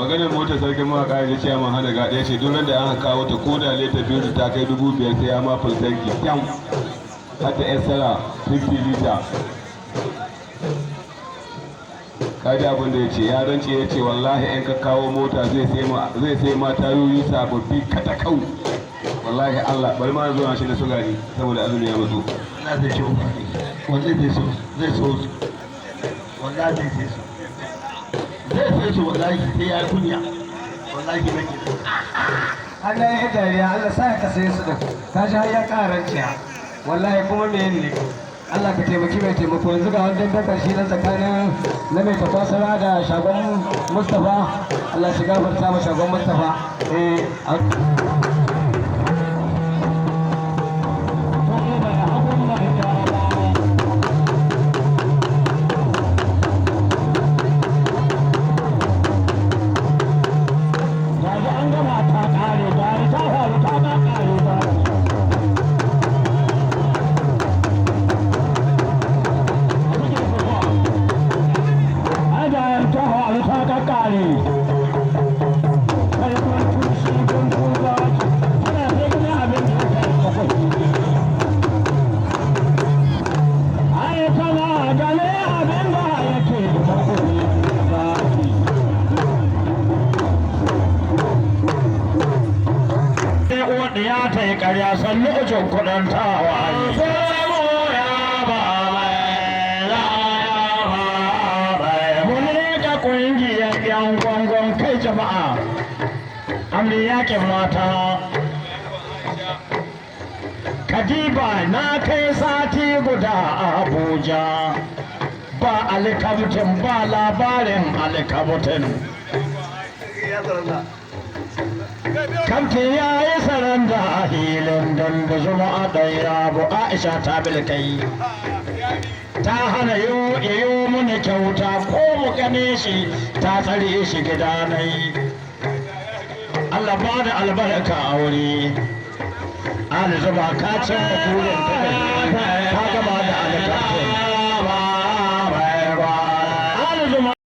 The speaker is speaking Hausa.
Maganar motar sarkin mawaka ya ce man hana gaɗe ce duk da aka kawo ta ko da leta biyu ta kai 5,000 sai ya ma fulsanki kyau hatta esara 50 lita. Kaji abin da ya ce, ya rance ya ce wallahi in ka kawo mota zai sai ma tayoyi sababbi katakau. Wallahi Allah bari ma zuwa shi na sugari saboda azumi ya matso. Na zai ce wallahi zai so, zai so su, wallahi zai sai su, zai sai su wallahi sai ya kunya wallahi nake. Allah ya dariya, Allah sa ka saye su din. Ka ji har ya ƙara ciya. Wallahi kuma me ne? Allah ka taimaki mai taimako. Yanzu ga wani dambe karshe nan tsakanin na mai tafasara da shagon Mustapha. Allah shi gafarta ma shagon Mustapha. Eh. Yanzu an gama ta ƙare, gari ta faru ta ma ƙare ba. Ai da ta faru ta ƙaƙƙare. Kai kun tushi kun tuba, kuna sai ganin abin da ya kai bakwai. Ai kana ganin abin da yake bakwai ba. Ya ta yi karya sannu ucin kudin tawaye. Mun ka kungiyar yan gwangon kai jama'a, amri yakin mata. Kadiba na kai sati guda a Abuja, ba alikabutin ba labarin alikabutin. Kamtin ya yi saranda a hilin dambe zuma ɗaya bu Aisha ta bilkai. Ta hana yo iyo muni kyauta ko mu gane shi ta tsare shi gida nai. Allah ba da albarka a wuri. Ali zuba ka cin burin ka kai ka gama da alƙarfin.